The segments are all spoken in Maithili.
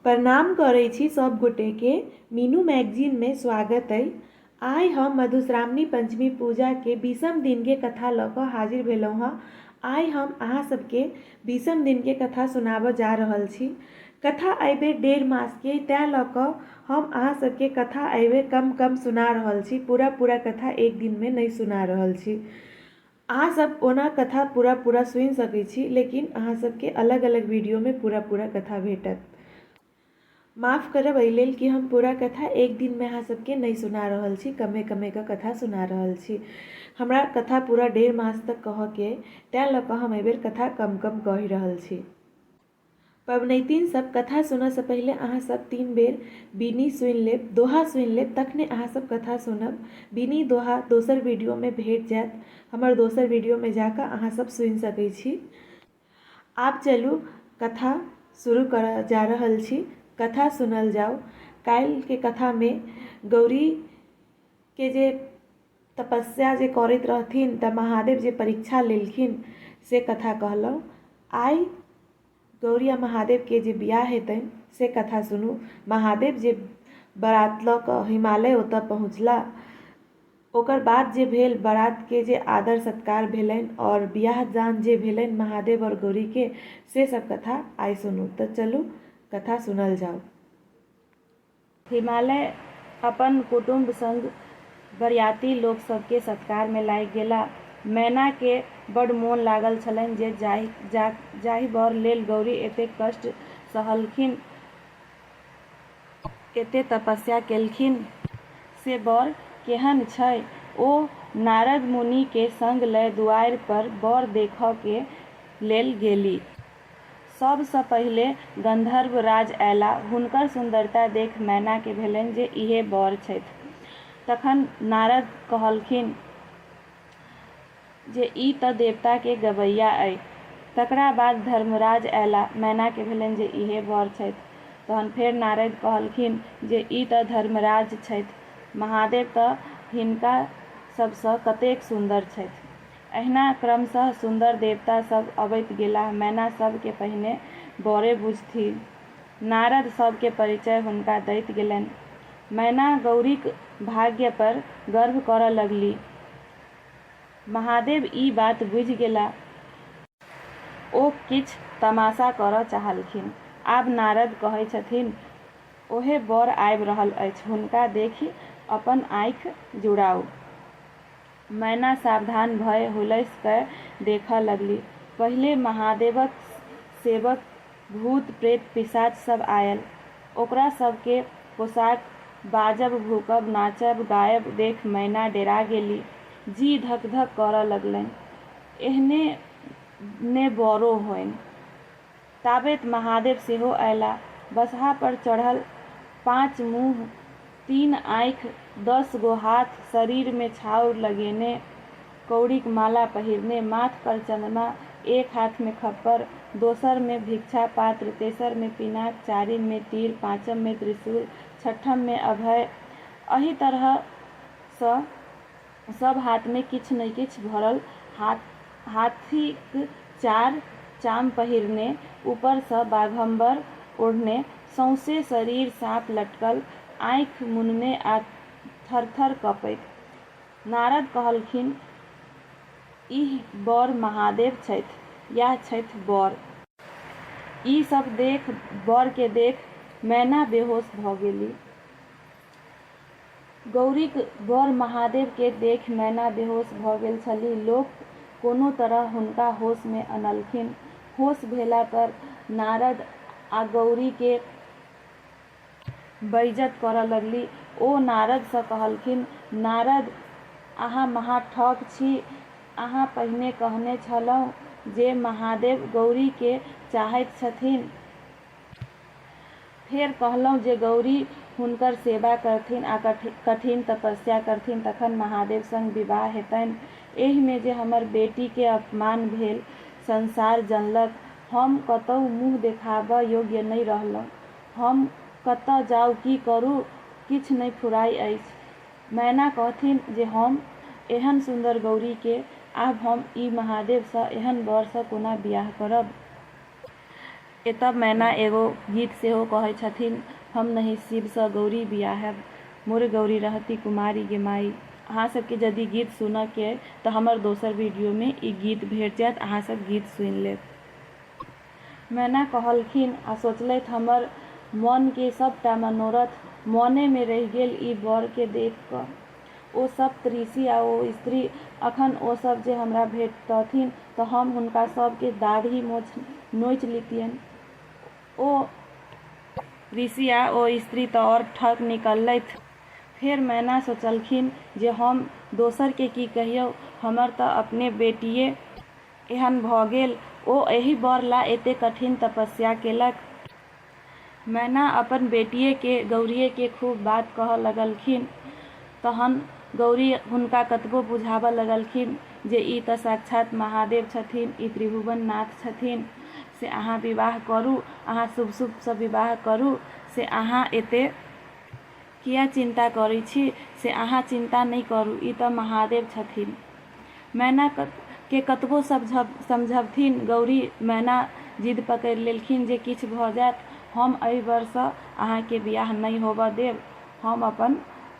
प्रणाम करै छी सब गोटे के मीनू मैगजीन में स्वागत अइ। आइ हम मधुश्रावणी पंचमी पूजा के बीसम दिन के कथा लऽ कऽ हाजिर भेलहुँ हँ। आइ हम अहाँ सबके बीसम दिन के कथा सुनाबऽ जा रहल छी। कथा एहिबेर डेढ़ मास के अइ तैं लऽ कऽ हम अहाँ सबके कथा एहिबेर कम कम सुना रहल छी। पूरा पूरा कथा एक दिन में नहि सुना रहल छी। अहाँ सब ओना कथा पूरा पूरा सुनि सकै छी लेकिन अहाँ सबके अलग अलग वीडियोमे पूरा पूरा कथा भेटत। माफ करब एहि लेल कि हम पूरा कथा एक दिनमे अहाँ सबके नहि सुना रहल छी, कमे कमे कऽ कथा सुना रहल छी। हमरा कथा पूरा डेढ़ मास तक कहऽके अइ तैँ लऽ कऽ हम एहिबेर कथा कम कम कहि रहल छी। पबनैतिन सब कथा सुनऽ सँ पहिले अहाँ सब तीन बेर बीनी सुनि लेब, दोहा सुनि लेब तखने अहाँ सब कथा सुनब। बीनी दोहा दोसर वीडियो मे भेट जायत। हमर दोसर वीडियो मे जा कऽ अहाँ सब सुनि सकै छी। आब चलू कथा शुरू करऽ जा रहल छी। कथा सुनल जाउ। काल्हि के कथा मे गौरी के जे तपस्या जे करैत रहथिन तऽ महादेव जे परीक्षा लेलखिन से कथा कहलहुँ। आइ गौरी आ महादेवके जे बियाह हेतनि से कथा सुनू। महादेव जे बारात लऽ कऽ हिमालय ओतऽ पहुँचला ओकर बाद जे भेल बारातके जे आदर सत्कार भेलनि आओर बियाह दान जे भेलनि महादेव आओर गौरीके से सब कथा आइ सुनू। तऽ चलू कथा सुनल जाउ। हिमालय अपन कुटुम्ब संग बरियाती लोक सब के सत्कार मे लागि गेला। मैना के बड्ड मोन लागल छलनि जे जाहि वर लेल गौरी एतेक कष्ट सहलखिन, एते तपस्या केलखिन से वर केहन छै। ओ नारद मुनि के संग लय दुआरि पर वर देखऽ के लेल गेली। सब सँ पहिले गंधर्वराज अयला। हुनकर सुन्दरता देख मैना के भेलनि जे इएह वर छथि। तखन नारद कहलखिन जे ई त देवता के गबैया अइ। तकरा बाद धर्मराज अयला। मैना के भेलनि जे इएह वर छथि। तहन फेर नारद कहलखिन जे ई त धर्मराज छथि। महादेव त हिनका सब सँ कतेक सुन्दर छथि। एहिना क्रमशः सुन्दर देवता सभ अबैत गेलाह। मैना सभ केँ पहिने बरे बुझथि। नारद सभ के परिचय हुनका दैत गेलनि। मैना गौरीक भाग्य पर गर्व करऽ लगली। महादेव ई बात बुझि गेला। ओ किछु तमाशा करऽ चाहलखिन। आब नारद कहै छथिन, ओएह बर आबि रहल अछि, हुनका देखि अपन आँखि जुड़ाउ। मैना सावधान भए हुलसि कए देखए लगली। पहिले महादेवक सेवक भूत, प्रेत, पिशाच सभ आएल। ओकरा सभकेँ पोशाक, बाजब, भूकब, नाचब, गायब देख मैना डेरा गेली। जी धक-धक करए लगलनि। एहने ने बरो होइन। ताबेत महादेव सेहो अएला। बसहापर चढ़ल पाँच मुँह, तीन आँखि, दस गो हाथ, शरीरमे छाउर लगेने, कौड़ीक माला पहिरने, माथपर चन्द्रमा, एक हाथमे खप्पर, दोसरमे भिक्षा-पात्र, तेसरमे पिनाक, चारिममे तीर, पाँचममे त्रिशूल, छठममे अभय, अही तरहसँ सभ हाथमे किछु ने किछु भरल, हाथीक चार चाम पहिरने, ऊपरसँ बाघम्बर ओढ़ने, सौंसे शरीर साँप लटकल, आँखि मुनने आ थर-थर कँपैत। नारद कहलखिन इह बर महादेव छथि, यैह छथि बर। ई सभ देख बरकेँ देख मैना बेहोश भऽ गेली। गौरीक वर महादेव केँ देखि मैना बेहोश भ गेल छलीह। लोक कोनो तरह हुनका होश मे अनलखिन। होश भेला पर नारद आ गौरी केँ बेइज्जत करय लगली। ओ नारद सँ कहलखिन, नारद, अहाँ महा ठक छी। अहाँ पहिने कहने छलहुँ जे महादेव गौरी केँ चाहैत छथिन। फेर कहलहुँ जे गौरी हुनकर सेवा करथिन आ कठिन तपस्या करथिन तखन महादेव संग विवाह हेतनि। एहिमे जे हमर बेटीकेँ अपमान भेल, संसार जनलक। हम कतहु मुँह देखाबऽ योग्य नहि रहलहुँ। हम कतऽ जाउ, की करू, किछु नहि फुराइ अछि। मैना कहथिन जे हम एहन सुन्दर गौरीकेँ आब हम ई महादेवसँ एहन वरसँ कोना बियाह करब। एतऽ मैना एगो गीत सेहो कहै छथिन, हम नहि शिवसँ गौरी बियाहब, मोर गौरी रहती कुमारी गे माइ। अहाँ सबके यदि गीत सुनऽके अइ तऽ हमर दोसर वीडियोमे ई गीत भेट जायत, अहाँ सब गीत सुनि लेब। मैना कहलखिन आ सोचलथि हमर मोनके सबटा मनोरथ मोनेमे रहि गेल ई वरके देखि कऽ। ओ सप्त ऋषि आ ओ स्त्री अखन ओ सब जे हमरा भेटतथिन तऽ हम हुनका सबके दाढ़ी मोछ नोचि लितियनि। ओ ऋषि आ ओ स्त्री तऽ आओर ठक निकललथि। फेर मैना सोचलखिन जे हम दोसरके की कहियौ हमर तऽ अपने बेटिये एहन भऽ गेल। ओ एहि वर ला एतेक कठिन तपस्या केलक। मैना अपन बेटियेके गौरियेके खूब बात कहऽ लगलखिन। तहन गौरी हुनका कतबो बुझाबऽ लगलखिन जे ई तऽ साक्षात महादेव छथिन, ई त्रिभुवन नाथ छथिन, से अहाँ विवाह करू, अहाँ शुभ-शुभसँ विवाह करू, से अहाँ एते किए चिन्ता करै छी, से अहाँ चिन्ता नहि करू, ई तऽ महादेव छथिन। मैना के कतबो समझबथिन गौरी, मैना जिद पकड़ि लेलखिन जे किछु भऽ जायत हम एहि वरसँ अहाँके बियाह नहि होबऽ देब, हम अपन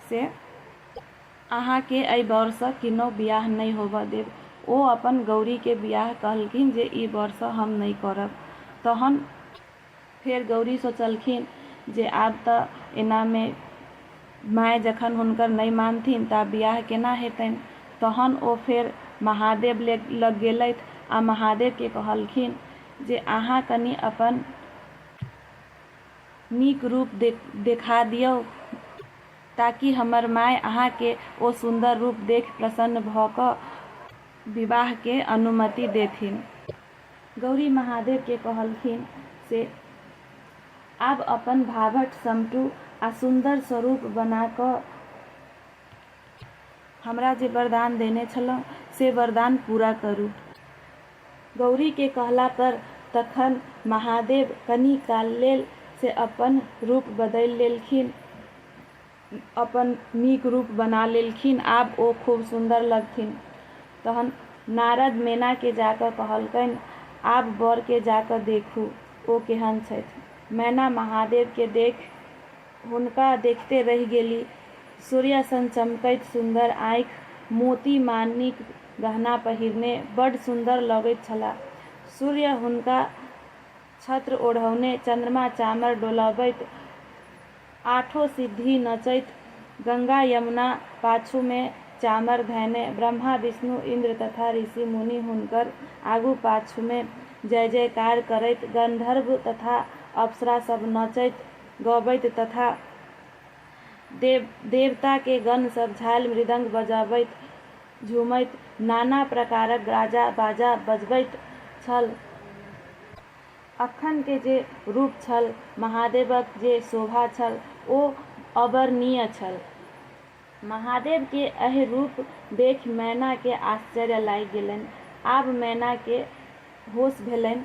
से अहाँके एहि वरसँ किन्नहु बियाह नहि होबऽ देब। ओ अपन गौरीके बियाह कहलखिन जे ई वरसँ हम नहि करब। तहन फेर गौरी सोचलखिन जे आब तऽ एनामे माय जखन हुनकर नहि मानथिन तऽ आब बियाह केना हेतनि। तहन ओ फेर महादेव लग गेलथि आ महादेवके कहलखिन जे अहाँ कनि अपन नीक रूप देखा दियौ ताकि हमर माय अहाँके ओ सुन्दर रूप देखि प्रसन्न भऽ कऽ विवाहके अनुमति देथिन। गौरी महादेवकेँ कहलखिन से आब अपन भाभट समटू आ सुन्दर स्वरूप बना कऽ हमरा जे वरदान देने छलहुँ से वरदान पूरा करू। गौरीकेँ कहला पर तखन महादेव कनी काल लेल से अपन रूप बदलि लेलखिन। अपन नीक रूप बना लेलखिन। आब ओ खूब सुन्दर लगथिन। तहन नारद मैनाकेँ जा कऽ कहलकनि, आब वरकेँ जा कऽ देखू, ओ केहन छथि। मैना महादेवकेँ देखि हुनका देखिते रहि गेली। सूर्य सन चमकैत सुन्दर आँखि, मोती-मानिक गहना पहिरने बड्ड सुन्दर लगैत छलाह। सूर्य हुनका छत्र ओढ़ौने, चन्द्रमा चामर डोलबैत, आठो सिद्धि नचैत, गंगा-यमुना पाछूमे चामर धयने, ब्रह्मा-विष्णु, इन्द्र तथा ऋषि-मुनि हुनकर आगू-पाछूमे जय-जयकार करैत, गन्धर्व तथा अप्सरा सब नचैत, गबैत तथा देवताके गण सब झालि-मृदंग बजबैत, झूमैत, नाना प्रकारक गाजा-बाजा बजबैत छल। अखन के जे रूप छल, महादेवक जे शोभा छल ओ अवर्णनीय छल। महादेव के एहि रूप देखि मैना के आश्चर्य लागि गेलनि। आब मैना के होश भेलनि।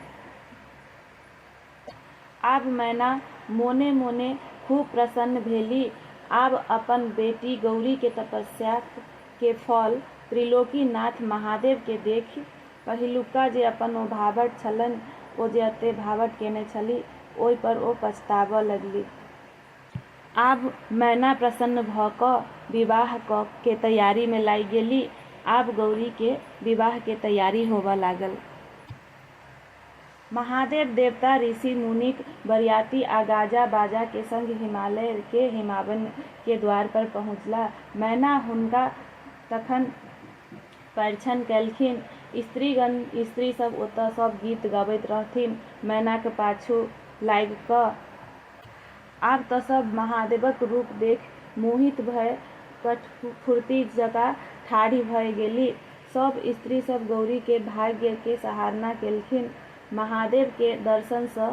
आब मैना मोने-मोने खूब प्रसन्न भेली। आब अपन बेटी गौरी के तपस्या के फल त्रिलोकीनाथ महादेव के देखि पहिलुका जे अपन ओ भाभट छलनि, ओ जे एते भाभट केने छली, ओहि पर ओ पछताबऽ लगली। आब मैना प्रसन्न भऽ कऽ विवाह के तैयारी मे लागि गेली। आब गौरी के विवाह के तैयारी होबऽ लागल। महादेव देवता, ऋषि मुनिक बरियाती आ गाजा बाजा के संग हिमालय के हिमावन के द्वार पर पहुँचला। मैना हुनका तखन परिछन केलखिन। स्त्रीगण स्त्री सब ओतऽ सब गीत गबैत रहथिन मैनाक पाछू लागि कऽ। आब तऽ सब महादेवक रूप देखि मोहित भए कठफुर्ती जकाँ ठाढ़ि भए गेली। सब स्त्री सब गौरी के भाग्य के सराहना केलखिन। महादेव के दर्शन सँ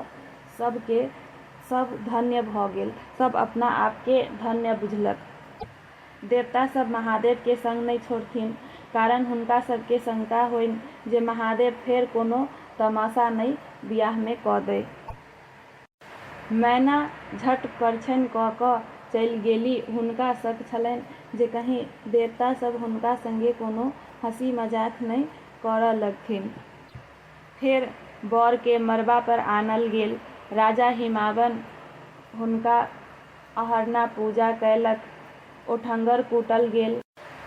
सब के सब धन्य भऽ गेल। सब अपना आप के धन्य बुझलक। देवता सब महादेव के संग नहि छोड़थिन, कारण हुनका सब के शंका होइन जे महादेव फेर कोनो तमाशा नहि बियाह मे कऽ दै। मैना झट परिछनि कऽ कऽ चलि गेली। हुनका शक छलनि जे कहीं देवता सभ हुनका संगे कोनो हँसी-मजाक नहि करऽ लगथिन। फेर बर के मड़बा पर आनल गेल। राजा हिमावन हुनका अहरना पूजा कयलक। ओठंगर कूटल गेल।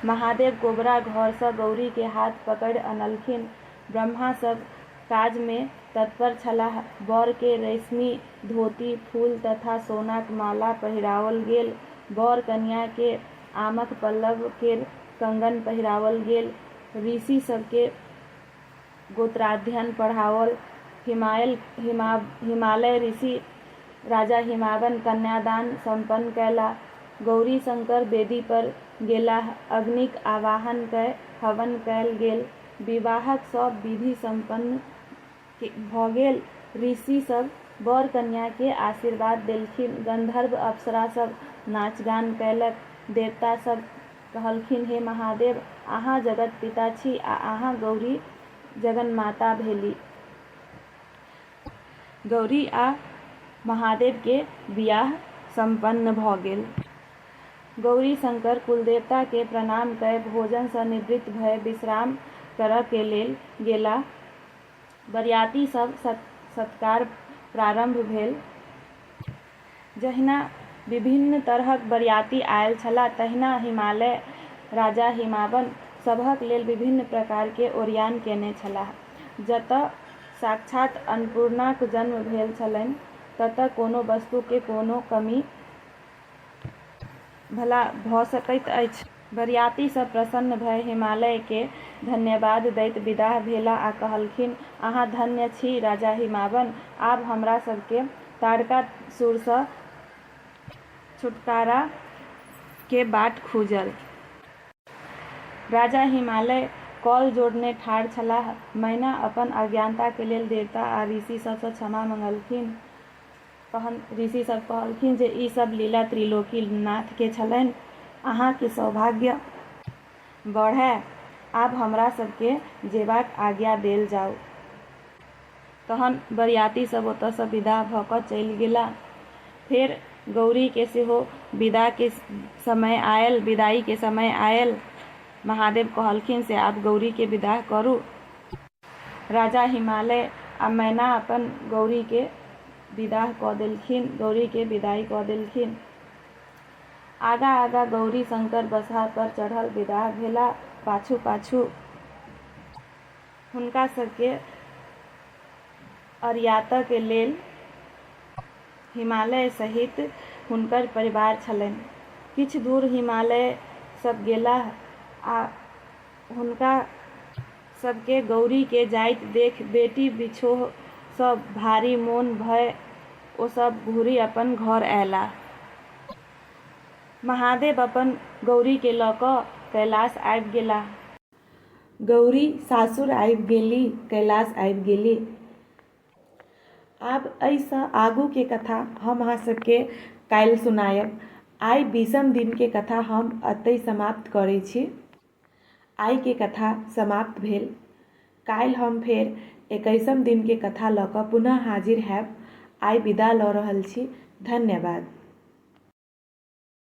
महादेव कोबरा घर सँ गौरी के हाथ पकड़ि अनलखिन। ब्रह्मा सब काज मे तत्पर छलाह। बर के रेशमी धोती, फूल तथा सोनाक माला पहिराओल गेल। बर-कनियाँ के आमक पल्लव केर कंगन पहिराओल गेल। ऋषि सब के गोत्राध्ययन पढ़ाओल हिमालय ऋषि राजा हिमावन कन्यादान सम्पन्न कयलाह। गौरीशंकर वेदी पर गेलाह। अग्निक आवाहन कय हवन कयल गेल। विवाहक सब विधि सम्पन्न भ गेल। ऋषि सब वर-कनियाँ केँ आशीर्वाद देलखिन। गंधर्व-अप्सरा सब नाच-गान कयलक। देवता सब कहलखिन, हे महादेव! अहाँ जगतपिता छी आ अहाँक गौरी जगन्माता भेलीह। गौरी आ महादेव के बियाह सम्पन्न भ गेल। गौरीशंकर कुलदेवता के प्रणाम कय भोजन सँ निवृत्त भय विश्राम करय के लेल गेलाह। बरियाती सब सत्कार प्रारंभ भेल। जहिना विभिन्न तरहक बरियाती आयल छलाह तहिना हिमालय राजा हिमावन सबहक लेल विभिन्न प्रकार के ओरियान केने छलाह। जतय साक्षात अन्नपूर्णाक जन्म भेल छलनि ततय कोनो वस्तु के कोनो कमी भला भ सकैत अछि। बरियाती सब प्रसन्न भय हिमालय केँ धन्यवाद दैत विदाह भेलाह आ कहलखिन, अहाँ धन्य छी राजा हिमावन। आब हमरा सब के ताड़कासुर सँ छुटकारा के बाट खुजल। राजा हिमालय कऽल जोड़ने ठाढ़ छलाह। मैना अपन अज्ञानता के लेल देवता आ ऋषि सब सँ क्षमा मंगलखिन। तहन ऋषि सब कहलखिन जे ई सब लीला त्रिलोकी नाथ के छलनि। अहाँ के सौभाग्य बढ़य। आब हमरा सब के जेबाक आज्ञा देल जाउ। तहन बरियाती सब ओतय सँ विदा भऽ कऽ चलि गेलाह। फेर गौरी के सेहो विदा के समय आयल, विदाई के समय आयल। महादेव कहलखिन से आब गौरी के विदाह करू। राजा हिमालय आ मैना अपन गौरी के विदाह कऽ देलखिन, गौरी के विदाई कऽ देलखिन। आगाँ-आगाँ गौरी शंकर बसहा पर चढ़ल विदाह भेलाह। पाछू-पाछू हुनका सबके अरियातऽ के लेल हिमालय सहित हुनकर परिवार छलनि। किछु दूर हिमालय सब गेलाह आ हुनका सबके गौरी के जाइत देख बेटी बिछोह सँ भारी मोन भय ओ सब घुरि अपन घर अयलाह। महादेव अपन गौरी के लऽ कऽ कैलाश आबि गेलाह। गौरी सासुर आबि गेली, कैलाश आबि गेली। आब एहिसँ आगूके कथा हम अहाँ सबके काल्हि सुनायब। आइ बीसम दिनके कथा हम एतहि समाप्त करै छी। आइके कथा समाप्त भेल। काल्हि हम फेर एकैसम दिनके कथा लऽ कऽ पुनः हाजिर हैब। आइ विदा लऽ रहल छी। धन्यवाद।